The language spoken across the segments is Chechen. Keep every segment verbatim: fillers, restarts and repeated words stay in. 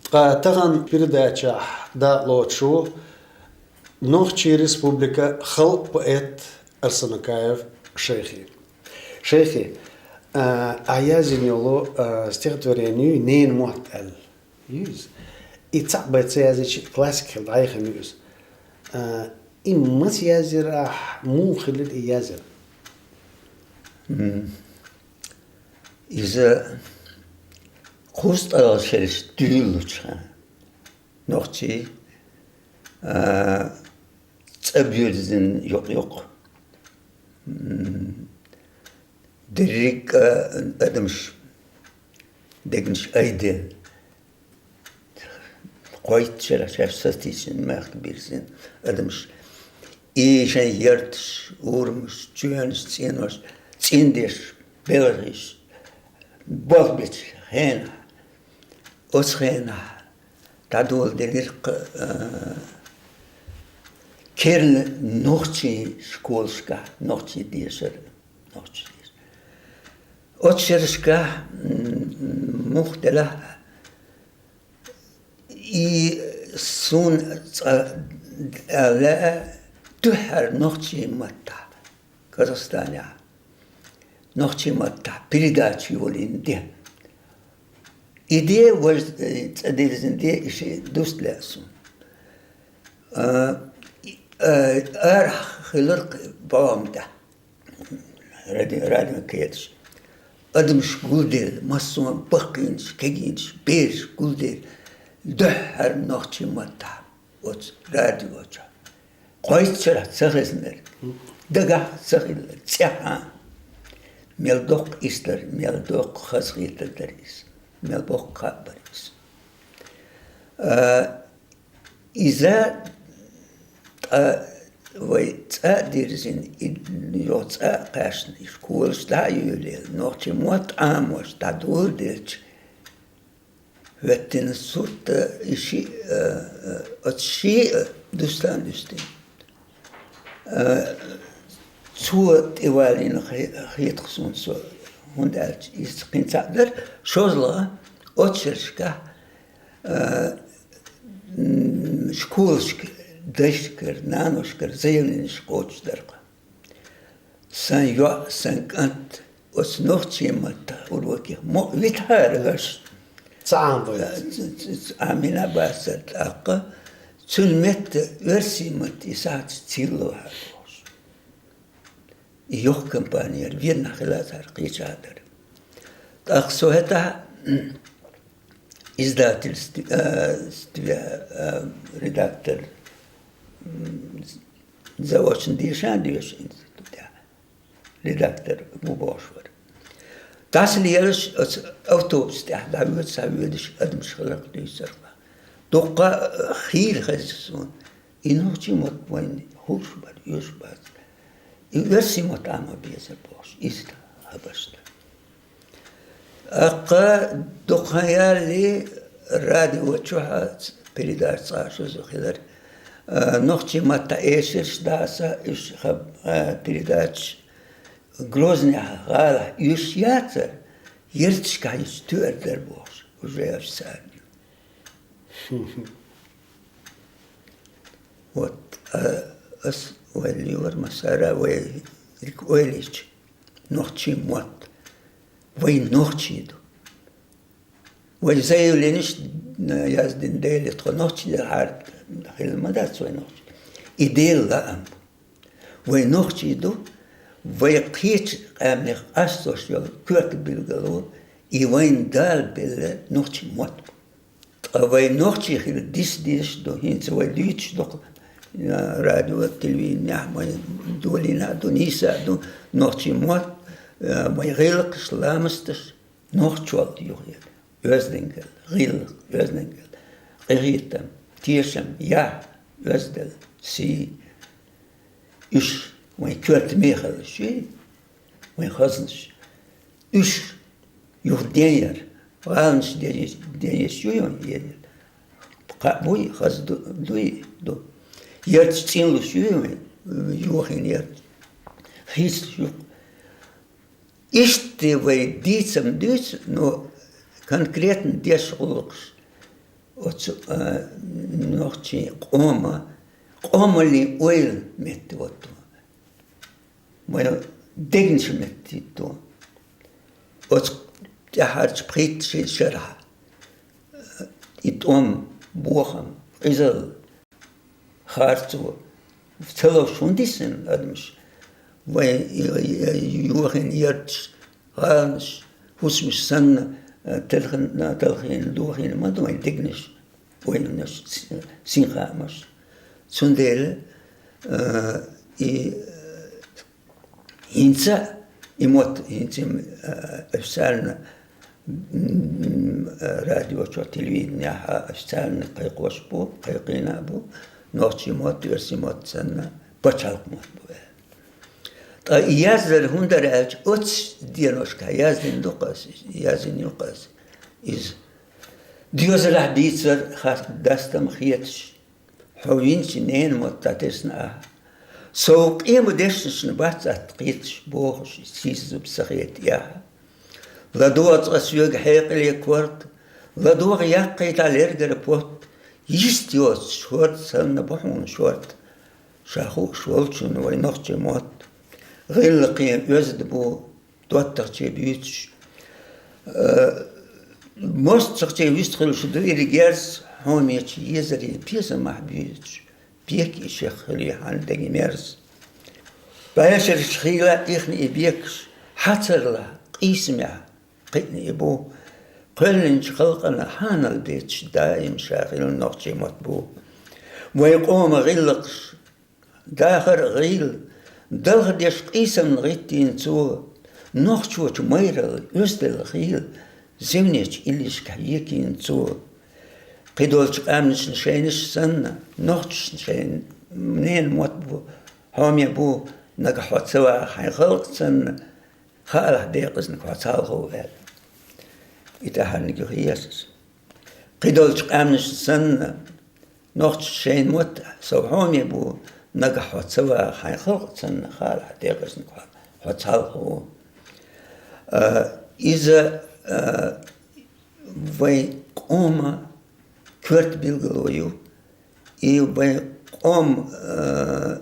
Ткъа тахан передача дакъа лоацаш ву Нохчий Республика халкъа поэт Арсанукаев Шайхи. Шайхи, а, а язйина йолу, а, стихотворени ю «Ненан мотт» аьлла. Ю иза. И цхьаъ бен ца язйича, классик хилла дӀаяхана ю иза. А, и маца язйира ахь, муха хилира и язйина? М. Иза кхузткъалгӀа шераш дуьйлалучу хенахь, нохчий, а, цӀа буьрзина юкъ-юкъ. М, дерриг а адамаш дегнаш айдина. Кхойтта шерах шаьш сатийсина мехка бирзина адамаш. И шайн ярташ, урамаш, чоьнаш, цӀенош, цӀийндеш, белхаш, болх бечу хенахь, оцу хенахь дӀадоладелира-кх, а, керла нохчийн школашкахь нохчийн дешар, нохчийн дешар. Оцу шерашкахь, м, муха делахь а, и суна цкъа лаьа дуьххьара нохчийн маттахь, Казахстанехь, нохчийн маттахь передача йолийна де. И де важа, э, цӀа дирзина де, и ши дуста лаьа суна. А, и, а, арахь хилира-кх бӀогӀам тӀехь. Ради-, радион кхеташ. Адамаш гулделла, массо а баккхийнаш, кегийнаш, бераш гулделла, дуьххьара нохчийн маттахь оцу радио чохь. Кхойтта шерахь ца хезнарг, дагахь ца хилларг, цӀеххьана. Мел доккха иштта дара, мел доккха хазахетар дара иза, мел боккха хаа бара иза. А, иза ткъа вай цӀа а дирзина, и йо цӀа а кхаьчна, и школаш дӀа а йолаелла, нохчийн мотт Ӏамош дӀадоладелча, хӀоьттина сурт, и шиъ, а, а, оцу шиъ а дустан дуьстина. А, цо тӀевалийна хе-, хеташ суна со, хӀунда аьлча иза кхин цхьаъ дара, шозлагӀа оцу шерашкахь, а, м, школашка дайшкара, наношкара заявленеш кхочушдара-кх. Сан йоӀ, сан кӀант оцу нохчийн маттахь урокех мо витахьара аша. Ца Ӏамабайта. Ц-, ц-, ц-, Ӏамийна бацара, тӀаккха цуьнан метта оьрсийн матта и сахьт цилло хьара бохуш. И йоккха компани яра, веннахь хила цара кхечахьа дара. ТӀаккха со хӀетахь издательстве, а, стве, а, редактор, м, заочно деша а доьшу институтехь. Редактор ву бохуш вара. ДӀасалелаш оцу автобус тӀехь дӀавоьду, схьавоьдуш адамаш хиларх дуьйцурх. Дуккха, а, хийра хеза суна. И нохчийн мотт вайна хууш бара, оьшуш бац. И оьрсийн мотт Ӏама безар бохуш, иштта хабарш дара. ТӀаккха дукха хан ялале радио чохь а ц-, передача цкъа а шозза хилар. А, нохчийн маттахь эшарш даса, уьш хаб-, а, передачаш Грозныхь гӀалахь оьшуш яцара, ярташкахь иштта тоьар дара бохуш, уже официально. Вот, а, ас вай лийвар массара, вай дика ойла йича, нохчийн мотт. Вай нохчий ду. Вай заявленеш, э, яздина дела, тхо нохчий дахьар хилла ма дац вай нохчий. И Делан лаам бу. Вай нохчий ду, вай кхечу къаьмнех къастош йолу коьрта билгало, и вайна Дала белла нохчийн мотт бу. Ткъа вай нохчий хила дис дезаш ду, хӀинца вай дуьйцуш ду-кх, а, радио, телевиденехь вай долийна а ду, нийса а ду, нохчийн мотт, а, вай гӀиллакхаш, ламасташ, нохчалла юххе. Оьздангалла, гӀиллакх, оьздангалла, къинхетам, тешам, яхь, оьздалла, сий. Уьш вайн коьрта мехаллаш ю, вайн хазнаш. Уьш юха ден яр, гӀаланаш ден еш, ден еш ю вайн ден яр. Кхаъ буй, хаза ду-, дуй, ду. Ярташ цӀенлуш ю вайн, йохийна ярташ. Хийцалуш ю-кх. Иштта вай дийцам дуьйцу, но конкретно деш гӀуллакхаш. Оцу, а, нохчийн къома, къомаллин ойла меттавойту. Вайн дегнаш меттавойту. Оцу тӀаьхьарчу пхийтта шарахь, а, и тӀом, бохам, къизалла, харцо, ца ловш хӀунда дисина адамаш? Вайн и, и, и йохийна ярташ, гӀаланаш, хӀусамаш санна, а, талхийна, талхийна, дохийна ма ду вайн дегнаш, ойланаш, с-, синхаамаш. Цундела, а, и, а, хӀинца и мотт, хӀинца, а, официально, м, радиочохь, телевиденехь а официально кхайкхош бу, кхайкхийна а бу, нохчийн мотт, оьрсийн мотт санна, пачхьалкхан мотт бу аьлла. Ткъа и яздар хӀунда дара аьлча, оццу деношкахь яздина ду-кх ас, яздина ю-кх ас иза. Доьзалехь бийцар хас-, дастам хеташ, хьо винчу ненан мотт дӀатесна ахьа. Сов къеман дешнашна бац атта кхеташ, бохуш, сийсаза зуба ца хета и ахьа. ЛадогӀа цкъа соьга хьекъале корта, ладогӀа яккхий дӀа лергара потт, йист йоцуш хӀорд санна бу хьуна шорта. Ша хууш волчунна вайн нохчийн мотт гӀиллакхе оьзда бу, доттагӀче буьйцуш, э, мостагӀче вистхуьлуш ду и герз, хьомечу езарийн песамахь буьйцуш, бек и шех хуьлий хьан деган мерз. БӀешераш хийла ихна и бекаш, хьацарлахь, къийсамехь кхиъна и бу. Кхоьллинчу халкъана хьанал бетташ даим ша хилла нохчийн мотт бу. Вайн къоман гӀиллакхаш, дахар а гӀийла, далхадеш къийсамна гӀиттийна цо, нохчочу майралла оьзделла хийла, зевнечу иллишкахь екийна цо. Кхидолчу къаьмнашна шайнаш санна, нохчашна шайн ненан мотт бу, хьоме бу, нагахь хьо ца ваха хьайн халкъ санна, хаалахь декъазна хьо цхьалха ву аьлла. И тӀаьхьарниг юха еза аса. Кхидолчу къаьмнашна санна, нохчаша шайн мотт сов хьоме бу, нагахь хьо ца ваха хьайн халкъ санна, хаалахь декъазна хьо, хьо цхьалха ву. А, иза, а, вайн къоман коьрта билгало ю, и вайн къоман, а,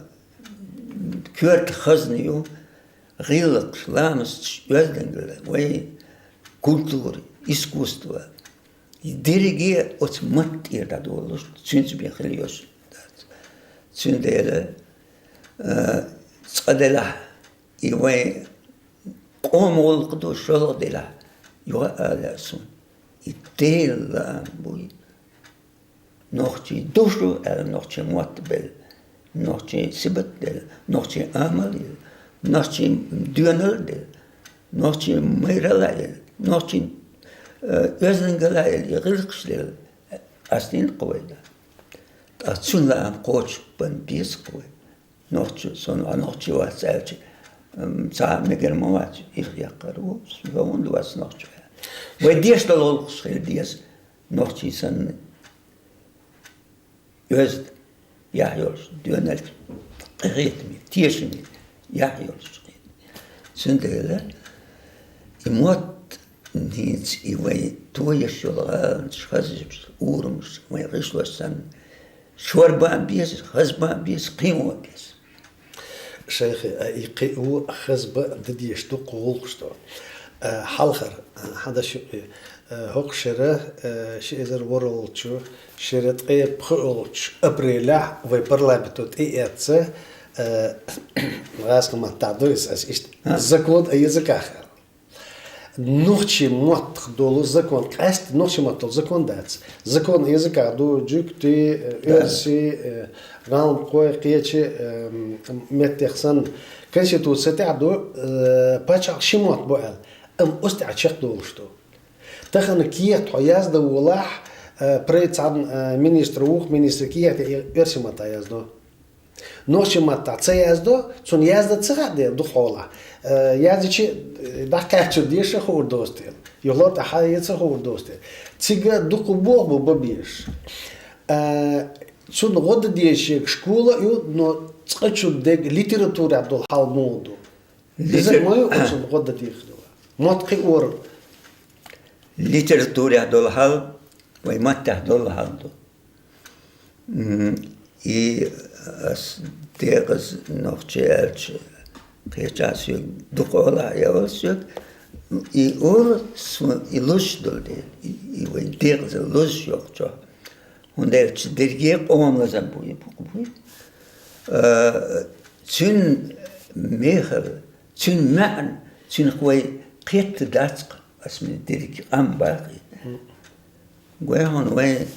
коьрта хазна ю, гӀиллакхаш, ламасташ, оьздангалла, вайн культура, искусство. Дерриге оцу матта тӀера дӀадолалуш, цуьнца бен хила йиш дац. Цундела, а, цкъа делахь, и вайн къоман гӀуллакх ду, шолгӀа делахь, юха а ала лаьа суна. И Делан лаам буй. Нохчий ду шу аьлла, нохчийн мотт белла, нохчийн сибат делла, нохчийн амал елла, нохчийн доьналла делла, нохчийн майралла елла, нохчийн, э, оьздангалла елла, и гӀиллакхаш делла, ас дина-кх вай да. Ткъа цуьнан лаам кхочушбан беза-кх вай. Нохчо, со нохчо вац аьлча, м, цхьа а мегар ма вац, ирх яккхар ву, со хӀунда вац нохчо аьлла. Вай деш долу гӀуллакхаш хила деза, нохчий санна, оьзда, яхь йолуш, доьналла, къинхетаме, тешаме, яхь йолуш. Цундела и мотт хӀинца и вайн тоеш йолу гӀаланаш, хазачу урамаш, вайн гӀишлош санна, шорбан беза, хазбан беза, кхин ван беза. Шайхе, а, и кхин ву хазба дан дезаш дуккха гӀуллакхаш ду. А, хьалхара, а, хьан даш юкъе, а, хӀокху шера, а, ши эзар ворхӀалгӀачу шера ткъе пхоьалгӀачу апрелехь вай парламенто тӀеэцна, а, гӀазкхийн маттахь ду иза, ас иштта, закон о языках аьлла. Нохчийн маттах долу закон, къаьсттина нохчийн маттах долу закон дац. Закон о языках ду жуьгтий, э, оьрсий, э, гӀалмакхой, кхечи, э, меттех санна. Конституци тӀехь ду, э, пачхьалкх ши мотт бу аьлла. Амма оцу тӀехь чекхдолуш ду. Тахана кехат хьо яздан волахь, э, прай цхьана, э, министр ву-кх, министр кехат и оьрсийн маттахь яздо. Нохчийн маттахь ца яздо, цунна яздан ца хаьа дела дукха хьолахь. Э, яздича, э, дӀакхаьчча деша хуур доцу дела. Юхалор тӀе хьан яцара хуур доцу дела. Цига дукха болх бу бан безаш. Э, цунна гӀо дан дезаш шега школа а ю, но цкъачунна дерг литературехь долу хьал муха ду. Иза Литер-, ма ю оцунна гӀо дан дезаш долу. Мотт кхин орам. Литературехь долу хьал, вай маттехь долу хьал ду. М, и ас декъаза нохчи аьлча, кхечахь соьга дукха олахь а олу соьга, и олу суна и луш долу дела, и, и вайн декъаза луш йоккхучохь. ХӀунда аьлча дерриге а къоман лазам бу и букъ буй. А, цуьнан мехала, цуьнан маьӀна, цуьнах вай кхетта дац-кх, ас ма дерриг къам баккхий. Гой хьуна вай,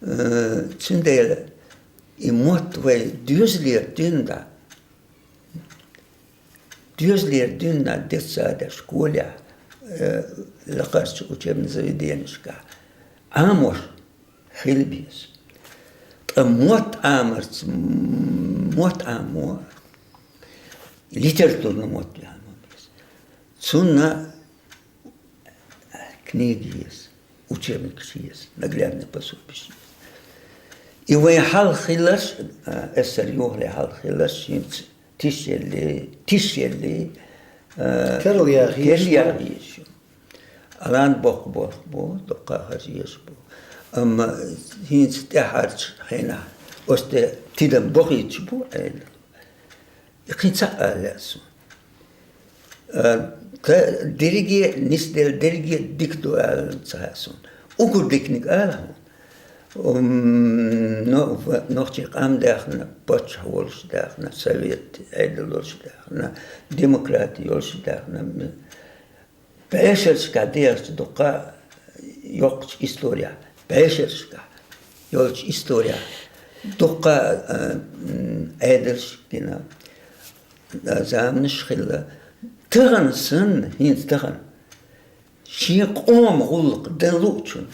э, цуьндела и мотт вай доьзалера дуьйна дӀа. Доьзалера дуьйна дӀа детсадехь, школехь, э, лакхарчу учебный заведенешкахь Ӏамош хила беза. Ткъа мотт Ӏамарца, м, мотт Ӏамо, литературный мотт Ӏамо беза. Цунна книги еза, учебникаш еза, наглядный пособиш еза. И вайн хьалха хилларш, а, эс эс эс эр юхале хьалха хилларш, хӀинца тиш елли, тиш елли, а, керла яха езаш бу. Алан боккха боху бу, дуккха а хаза езаш бу. Амма хӀинца тӀаьхьарчу хенахь оцу тӀе тидам бохуьйтуш бу, Ӏедал. И кхин цхьаъ ала лаьа суна. А, ка-, дерриге а нисделла, дерриге а дика ду ала ца хаьа суна. Уггар диканиг ала хьуна. М, но-, в-, нохчийн къам даьхна, паччахь волуш даьхна, совет Ӏедал йолуш даьхна, демократи йолуш даьхна, м, бӀешерашкахь дехачу дуккха йоккхачу история, бӀешерашкахь йолчу история, дуккха, а, м, Ӏедалш гина, а, заманаш хилла. Тахана санна, хӀинца тахана, шен къоман гӀуллакх дан луучунна,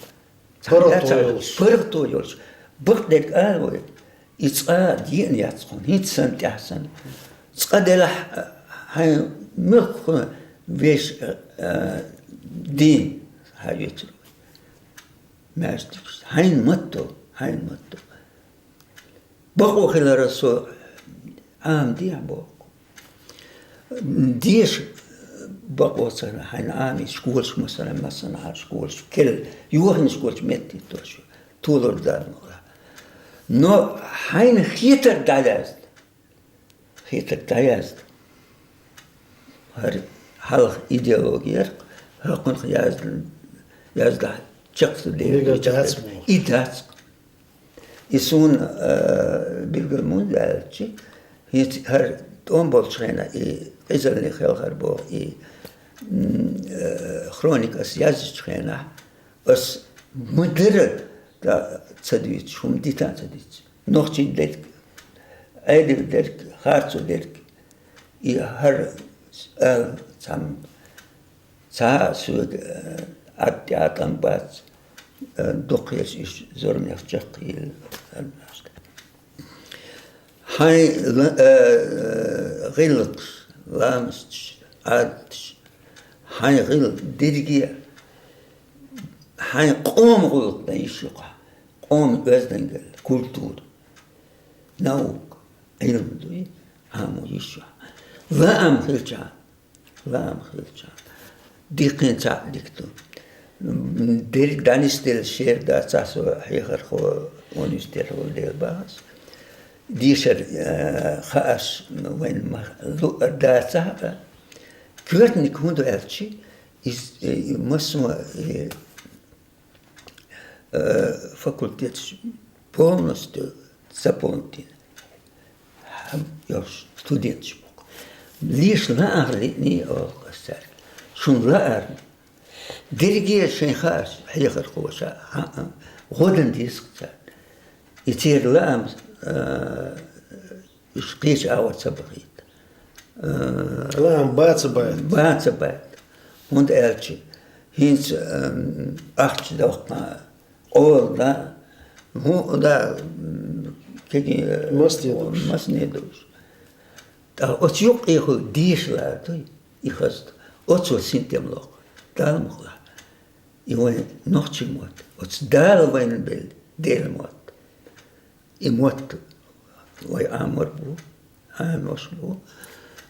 цхьа паргӀато йолуш, паргӀато йолуш, бакъдерг ала вай. И цкъа а деана яц хьуна, хӀинца санна, тӀаьхьа санна. Цкъа делахь, хьайн муьлхха хьуна вешан, а, дин хьан оьцур вай. Маьждигаш. Хьайна ма-тто, хьайна ма-тто. Бакъо хиларал со Ӏамадехьа боху. Деша бакъо ца хилла, хьайна Ӏамийча школаш, масала, массанхьа школаш, керла, йохийна школаш меттахӀиттош ю, толор дан ма-хиллара. Но хьайна хетарг дӀаязда. Хетарг дӀаязда. ХӀара хьалха идеологи яра-кх, хӀокхунах яздан, яздахь чекхдо дела. Мегар дац ма. И дац-кх. И суна, а, билгал муьлха аьлча, хӀинца хӀара тӀом болчу хенахь, и къизаллин хелхар боху, и, м, а, хроника ас яздечу хенахь, ас ма-дарра ца дуьйцуш, хӀума дита а ца дуьйцуш. Нохчийн дерг, Ӏедалан дерг, харцо дерг, и хӀара ала цхьамма. Цхьа а соьга, э, Ӏад тӀе а тӀам бац, э, дукха еза уьш зурмех чекхъяьлла. Хьайн ла-, э, гӀиллакхаш, ламасташ, Ӏадаташ, хьайн гӀилла дерриге а, хьайн къоман гӀуллакх дан йиш ю-кх хьан, къоман оьздангалла, культура, наука, Ӏилма дуй, Ӏамо йиш ю хьан. Лаам хилча, Лаам хилча, диккхин цхьаъ дика ду. Дерриг дӀанисделла шера дацахь, со хьехархо, университетехь волу дела бахас. Дешар, э, хаарш вайна ма-, луъар дацахь а, коьртаниг хӀунда аьлча, иза, э, массо а, э, э, факультеташ полностью заполнить йина йолуш студенташ бу-кх. Леш лаахь лиъний оха ас цаьрга. Шуна лаарна. Дерриге а шайн хаарш хьехархоша, хьан а, гӀо дан деза-кх царна. И церан лаам, э, уьш кхечу агӀор ца бахийта. Э, лаам бан ца байта. Бан ца байта. ХӀунда аьлча, хӀинца, эм, ахча доккха, къола дан, хӀун дан, м, кегий, масне долуш. Масне долуш. ТӀаккха оцу юккъехула деша лаар дуй, и хаза ду. Оцо синтем локху. Далла мукъ лахь. И вайн нохчийн мотт. Оцу Дала вайна белла Делан мотт. И мотт вай Ӏамор бу, Ӏамош бу.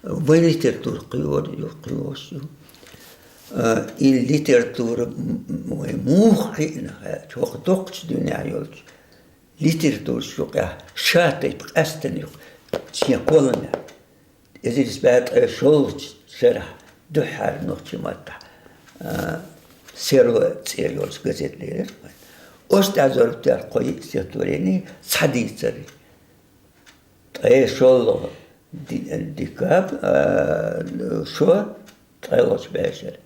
Вайн литература кхоьрур ю, кхоьруш ю. А, и литература, м, м, вай муха кхиъна хьа, чохь доккхачу дуьнен йолчу литератураш юкъехь ша тайпа къаьстина юкъа шен кхолламе. Эзар исс бӀе ткъе шолгӀачу шарахь дуьххьара нохчийн маттахь, а, «Серло» цӀе йолчу газет лелира вайн. Оцу тӀе зорбтера кхо йиъ стихотворени, цхьа дийцар. Ткъе шолгӀа ди-, декабрь, а, шо, ткъе лоцу бӀешара.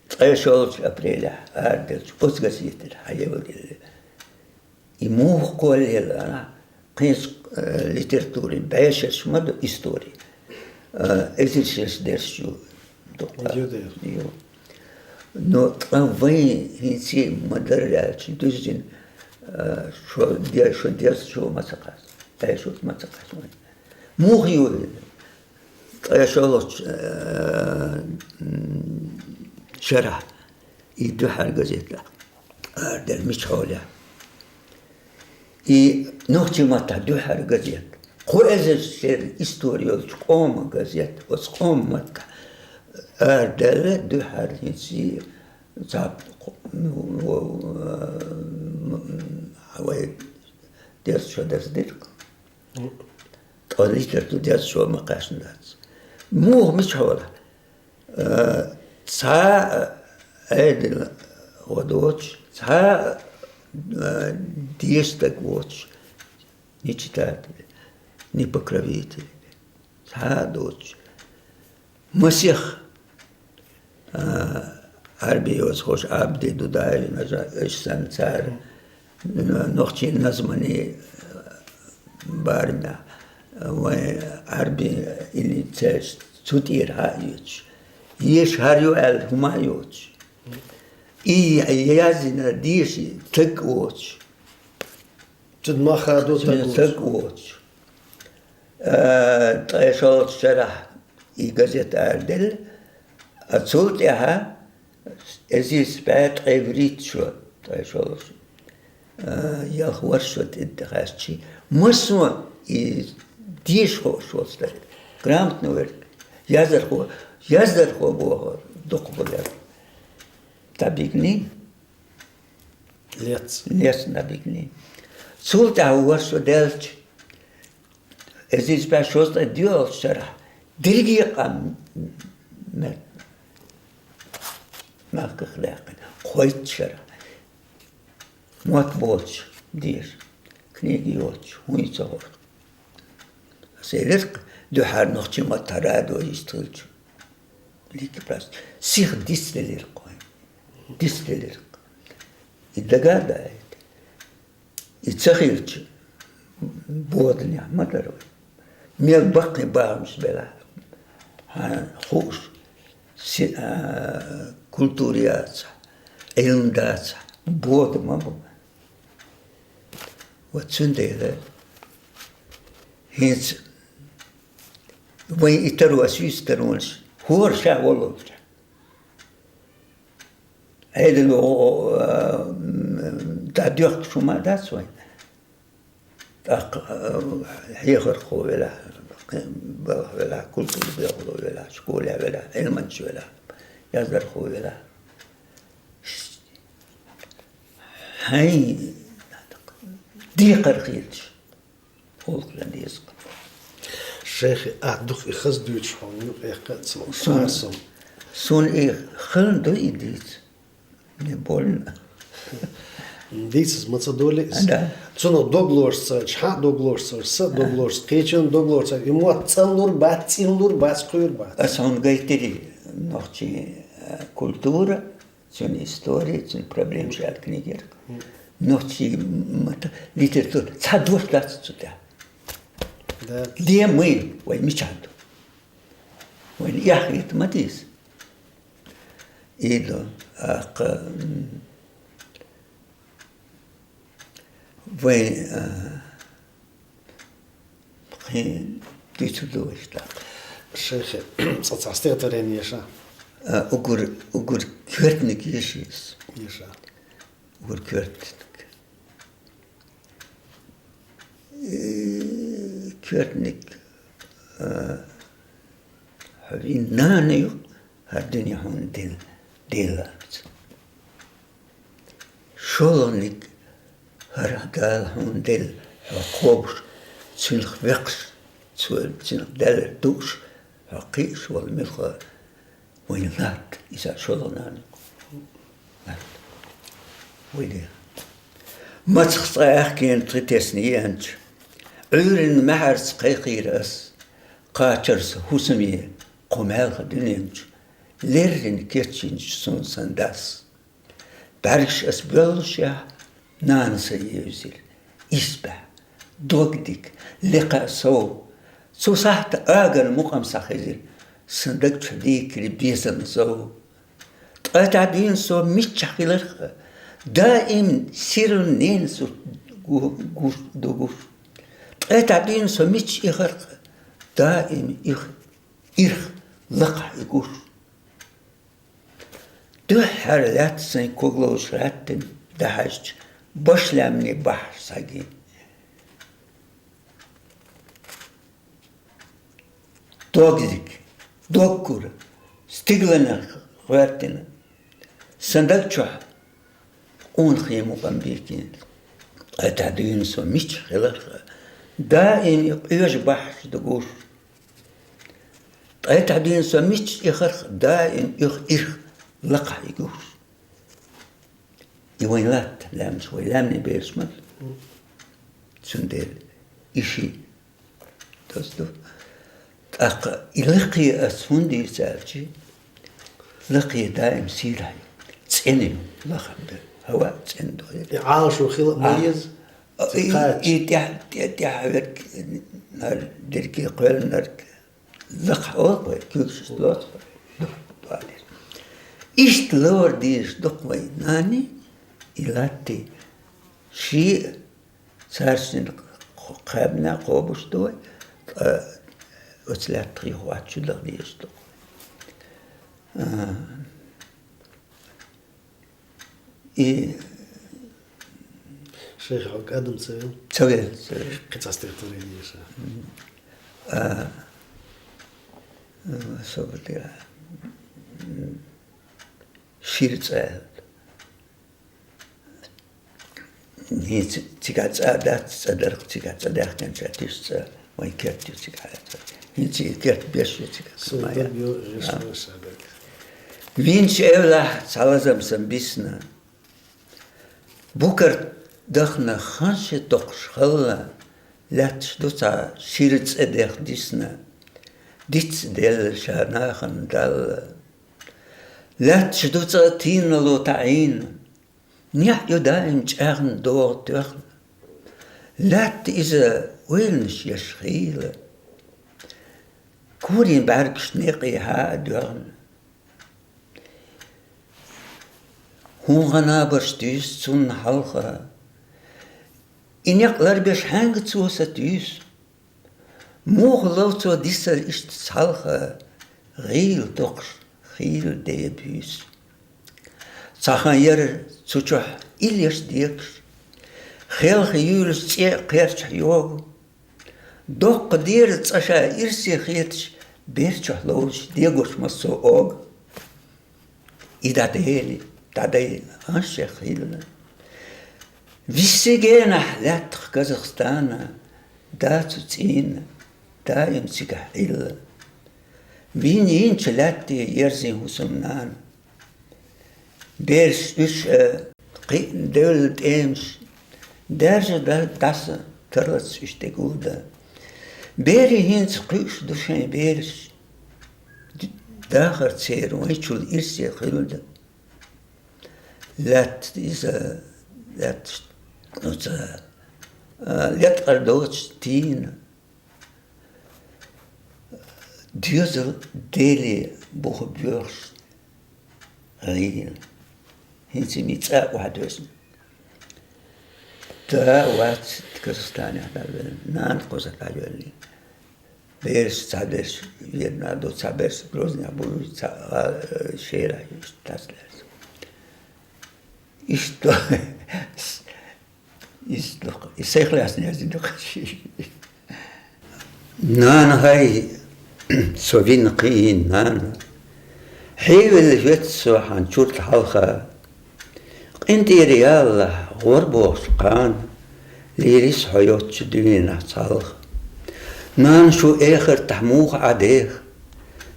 Ткъе шолгӀачу апрелехь араделлачу оцу газетера хьаевлла. И муха кхоллаелла, кхин, э, литературин бӀешераш ма ду, истори. Э, эзар шераш дерш ю дукха. Ю дерш. Ю. Но ткъа вайн хӀинца ма-дарра аьлча, дуьззина, э, шо де-, шо деза шо ма ца кхас. Ткъе шо ма ца кхас вайн. Муха ю? Ткъе шолгӀачу, э, м, шарахь и дуьххьара газета араделла мича хьолехь. И нохчийн маттахь дуьххьара газета. Кхо эзар шера истори йолчу къоман газета, оцу къоман маттахь арадаьлла дуьххьара хӀинца цхьа, ну, во, э, м, вай деза шо даза дира. Ткъа литература деза шо ма кхаьчна дац. Муха мича хьолахь? Э, цхьа, э, Ӏедал гӀо доцуш, цхьа, э, деша стаг воцуш, ни читатель, ни покровитель, цхьа а доцуш. Масех, а, Ӏарби йоза хьош Ӏабди Дудаевна, уьш санна цара, м, нохчийн назманийн, а, барамехь, а, вайн Ӏарби иллица цу тӀера хьаоьцуш. Еша хӀара ю аьлла хӀума а йоцуш. И яздина деша стаг воцуш. Цуьнан мах хадо стаг воцуш. Стаг воцуш. Э, ткъе шолгӀачу шарахь и газета араделла, а цул тӀаьхьа эзар исс бӀе ткъе вуьрхӀитта шо, ткъе шолгӀачу, э, ялх ворхӀ шо тӀе тӀекхаьччи, массо а и деша хууш волу стаг, грамотный верг, яздархо, яздархо боху дукха бу дара. ДӀабигний? Лец. Лец дӀабигний. Цул тӀаьхьа ворхӀ шо даьлча, эзар исс бӀе шовзткъе доьалгӀачу шарахь дерриге а къам мел махках даьккхина. Кхойтта шарахь. Мотт боцуш деша, книга йоцуш, хӀун ю ца хууш. Аса элира-кх дуьххьара нохчийн маттахь радио йист хилча. Ликки прас. Сиха дицделира-кх вайн. Дицделира-кх. И дага а даийта. И ца хилча, боданехь ма дара вай. Мел баккхий бахамаш белахь, хьан хууш, си-, а, культура яцахь, Ӏилма дацахь, бода ма бу. Вот цундела хӀинца вайн и таро, ас юьйцу таронаш, хӀора ша волалча. Ӏедало, а, м, дӀадоьхкуш хӀума дац вайн. ТӀаккха, а, хьехархо велахь, балха велахь, культура белхало велахь, школехь велахь, Ӏилманча велахь, яздархо велахь. Хьайн декхар хилча, гӀуллакх дан деза-кх. Шайхи, ахь дукха и хаза дуьйцуш хьуна юкъа эккха а ца лууш. Суна, суна и хилла ду и дийца. Мне больно. Дийцаза ма ца долу иза. Да. Цунах дог лоруш ца хилча, хьан а дог лоруш ца хилча, са а дог лоруш ца хилча, кхечун а дог лоруш ца хилча, и мотт цӀанлур бац, цӀинлур бац, кхуьур бац. Ас хьуна гайтирий нохчийн, э, культура, цуьнан истори, цуьнан проблемаш аьлла книга яра-кх. Нохчийн м-, м-, литература цхьа дош дац цу тӀехь. Да. Де муй, вай мичахь ду? Вайна эхь хета ма деза. И ду, аккха, м, вай, а, кхин дуьйцур ду вай иштта. Шайхи, цкъа цхьа стихотворени еша? А, уггар, уггар коьртаниг еша ас. Еша. Уггар коьртаниг. Э, коьртаниг, а, хьо вайн нана ю, хӀара дуьне хьуна дина. деланца. ШолгӀаниг хӀара Дала хьуна делла, хьо кхобуш, цуьнах векхаш, цо-, цуьнах даьллар дууш, хьо кхиъаш волу муьлхха вайн латта, иза шолгӀа нана. Латта. Вай де. Мацах цкъа аьхкенан тхи тесна еанча, Ӏуьйранна маьхьарца кхайкхийра ас, кхачарца хӀусаме кху маьлха дуьнен чу, леррина кечйинчу суна сан дас. БӀаьргаш ас боьллушехь, нана сан евзира. Исбаьхьа, дог дика, лекха сов. Цу сахьта агар мукъам схьахезира, сан даг чу дийкира безам зов. Ткъа тӀаьхьа дуьйна со миччахь хиларх а, даим сирла ненан сурт гу-, гуш, ду гуш. Ткъа тӀаьхьа дуьйна со мичча ихарх а, даим их, ирх лакхахь и гуш. Дуьххьара лаьтта сайн когаловш гӀаьттина дӀахьаьжча, башлаьмнийн бахьаш схьагина. Дог дика, дог кура, стигланах гӀоьртина, сан даг чохь къонахий мукъам бийкина. Ткъа тӀаьхьа дуьйна со мичча хиларх а, даим и къоьжа бахьаш ду гуш. Ткъа тӀаьхьа дуьйна со мичча ихарх а, даим их ирх лакхахь и гуш. И вайн латта лаьмнаш, вай лаьмнийн бераш ма ду. Цундела и ши дас ду. ТӀаккха и лакхе ас хӀунда дийца аьлча, лакхе даим сийлахь ю, цӀена ю, лахам ду. ХӀава, цӀена ду. И Ӏалашо хила а ма еза, а, и, и тӀаьхьа, тӀаьхьа, тӀаьхьа верг, нар, дерриге кхоьллинарг, лакха олу вай, куьйгаш лоцу вай. Иштта лар дезаш ду-кх вай нанний, и латта шиъ а, цаьршинна кхаьбна кхобуш ду вай, ткъа оцу лаьттах юхаваьлча чу даха дезаш ду-кх вай. А, И шайх хьо адам ца вел? Ца вел, ца вел. Кхин цхьа стихотворение ша. А, а, события. Шира цӀа. ХӀинца цигахь цӀа дац, цӀа дарх цигахь цӀа даьхкинча туьйсу цӀа. Вайн керт ю цигахь. ХӀинца и керт беш ю цигахь. Сан ма даг яц. Ю, а, ша даг. Винчу эвлахь цхьа лазам сан бисна. Букар дахана ханше токхуш халла, лаьтташ ду цхьа шира цӀе дех дисна. Диц делла ша нахана далла. Лаьтташ ду цӀа тийналу таӀийна. НеӀ ю даим чӀагӀна догӀа тоьхна. Лаьтта иза ойланаш еш хийла. Курийн бӀаьргаш некъий хьа а доьгӀна. ХӀун гӀан набарш туьйсу цунна хьалха? И некъ ларбеш хьаьнга цо са туьйсу? Муха лов цо дисар иштта цхьалха, гӀийла токхуш, хийла ден буьйса. Цхьа хан яра цу чохь иллеш дегаш, хелха юьйлуш цӀе а кхерчахь йогу. Доккха дера цӀа ша ирсе хеташ, бер чохь ловзуш дегош массо а ога. И дӀадели, дӀадайна, ан шех хилла. Виссигенахь лаьттах Казахстана, дацу цӀийна, даим цигахь Ӏилла. Вин йинчу лаьтте ерзин хӀусам нана. Бераш уьш, э, кхиъна девлла тӀемаш, даьржа да-, даса тарлац уьш тӀе гулда. Берийн хӀинца кхуьуш ду шайн бераш, д-, дахар церан вайчул ирсе хилла. Лаьтта иза, лаьтташ, ну, ца, а, леткъара доцуш тийна. Доьзал Деле буха боьхуш гӀийла. ХӀинца ми цӀа а охьадоьзна. Да а вац Казахстанехь дӀавелла, нана кхуза дӀайоьллий. Бераш, цхьаберш Вьетнам ду, цхьаберш Грознехь бу, цхьа, а, шера, иштта тас лаьцна. Иштта, иштта ду-кх, и сайх лаьцна яздина ду-кх. Нана хьай, со вина кхин нана, Хьевелла хӀоьтту со хьан чурт хьалха. КъинтӀера яллахь, гӀор бохуш кхана, лийрис хьо йоцчу дуьненахь цхьалха. Нана, шу эхартахь муха Ӏа деха?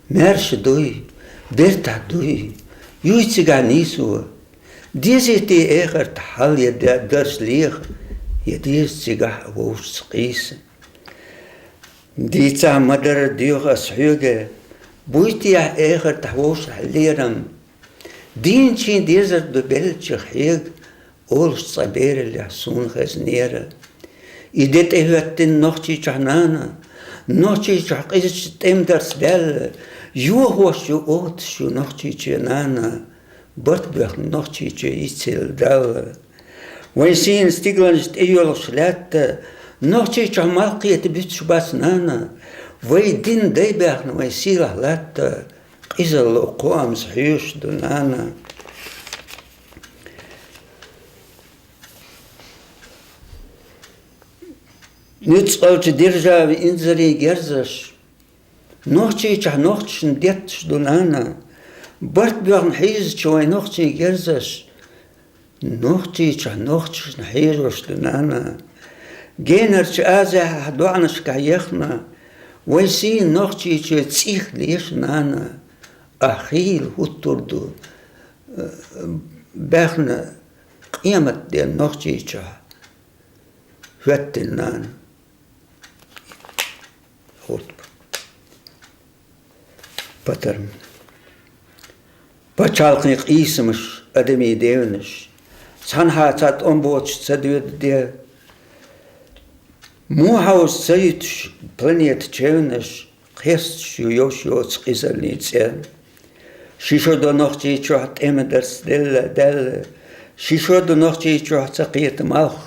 Маьрша дуй, бертахь дуй, юй цигахь нийсо? Дезий те эхартахь хьал я де-, дарш леха, я деза цигахь а вовшашца къийса? Дийцахь ма-дарра доьху ас хьоьга, буй те ахь эхартахь вовшахь лерам? Дийначийн дезар ду беллачех хьега, олуш цкъа бераллехь суна хезнера. И де тӀехӀоьттина Нохчийчохь, нана, Нохчийчохь къизачу тӀемдарца даьлла, йохош ю, оташ ю Нохчийчоь, нана, барт боьхна Нохчийчоь, йицъелла Далла. Вайн сийна стигланаш тӀейоьлхуш лаьтта, Нохчийчохь малх кхета буьтуш бац, нана. Вай дин дай баьхна вайн сийлахь латта, къизалла кхоамца хьоьжуш ду, нана. Нуьцкъалчу державин инзаре герзаш Нохчийчохь нохчашна детташ ду, нана. Барт боьхна хьийзачу вайн нохчийн герзаш Нохчийчохь нохчашна хьежош ду, нана. Генарчу Азехь доӀанашкахь ехна, вайн сийна Нохчийчоь цӀийх леша, нана. Ахь хийла хӀуттур ду, э, баьхна къематден Нохчийчохь хӀоьттина, нана. Хутба. Патарм. Пачхьалкхийн къийсамаш, адамийн девнаш, цхьанхьа цхьа тӀом боцуш ца доьду де, муха хьовза ца юьтуш планета чевнаш, кхерсташ ю йовш йоцу къизаллин цӀе. Ши шо до Нохчийчохь тӀеман дарц делла, даьлла, ши шо до Нохчийчохь ца кхета малх.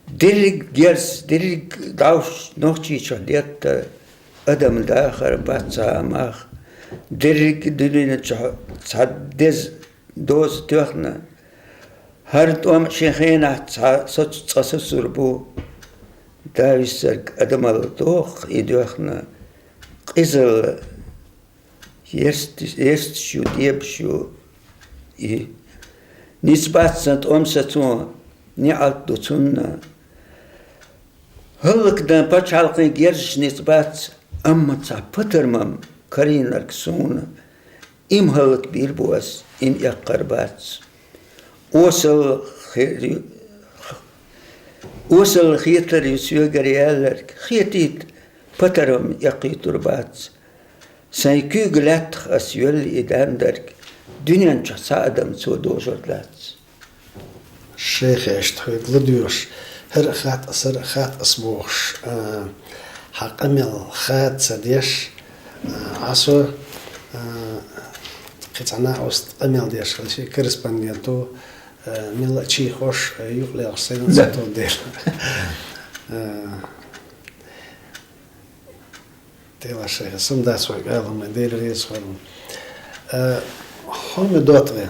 Дерриг герз, дерриг дӀовш Нохчийчохь детта, адам дахар бац цхьа а мах. Дерриг дуьнен чохь цхьа деза доза тоьхна, хӀара тӀом шен хенахь цхьа соц-, цкъа сацур бу. Да виссарг адамалла доху и доьхна, къизалла Ерст-, ерсташ ю, дебаш ю и. Ницкъ бац сан тӀом сацо, неӀалт ду цунна. ХӀаллакдан пачхьалкхийн герзаш ницкъ бац, амма цхьа патармам карийнарг суна. Им хӀаллакбийр бу ас, им эккхар бац. Осал хе-, осал хетар ю соьгара яьлларг, хетийта, патармам эккхийтур бац. Сайн куьйга лаьттах ас йоьллу и дан дерг, дуьнен чохь цхьа адам цо дожур дац. Шайхешта хьоьга ладоьгӀуш, хӀара а хатта ас, хӀара а хатта ас бохуш, а, хьан къамел хада ца деш, а, Ӏа со, а, кхин цхьа накъост къамел деш хилча, корреспонденто, а, мелла а чийхош, а, юкъа лелхаш сайна ца тулла дела. А, Делахь, шайха, сум дац вай кӀалхарма, Дела реза хуьлда. Э, хьо ма доттагӀа.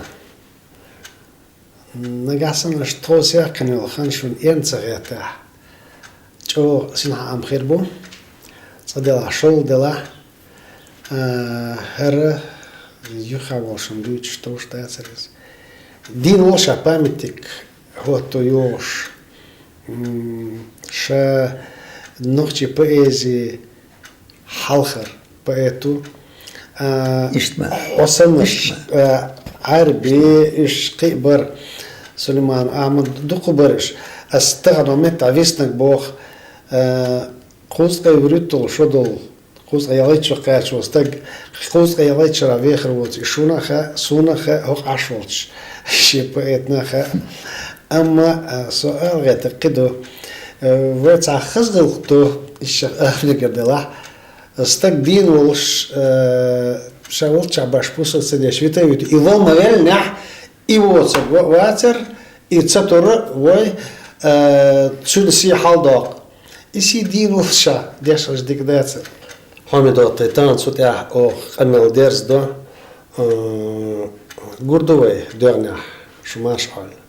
Нагахь санна аша тховсехь кхин йолу хан шуна эрна ца хетахь, чӀогӀа синхьаам хир бу. Цкъа делахь, шул делахь, э, хӀара юха волу шуна дуьйцуш товш дацара иза. Дийна волу ша памятник хӀотто йогӀуш. М, ша нохчийн поэзи хьалхара поэт ву. А, иштта ма. Хьо санна, иштта ма. А, Ӏарби, уьш кхин а бара, Сулайман Ахьмад, дукха бара уьш. Ас тахана меттахь виснарг боху, а, кхузткъе вуьрхӀитталгӀа шо долу, кхузткъе ялхитта шо кхаьчна волу стаг, кхузткъе ялхитта шарахь вехар воцу и шуна а хаьа, суна а хаьа, хӀокху Ӏаш волчу шен поэтна а хаьа. Амма, а, со ала гӀертарг кхин ду. Э, вай цхьа хаза гӀиллакх ду, иза шех ала мегар делахь. Стаг дийна волуш, э, ша волччохь баш пусар ца деш, вита а вита, и вала ма веллинехь, и воцург ва-, вацар, и ца тур вай, э, цуьнан сий хьалдоккху. И сий дийна волуш ша деш хилча дика дацара. Хьо ма доттагӀа, тахана цу тӀехь оха къамел дерзадо, э, гур ду вай доьгӀнехь, шу марша Ӏойла.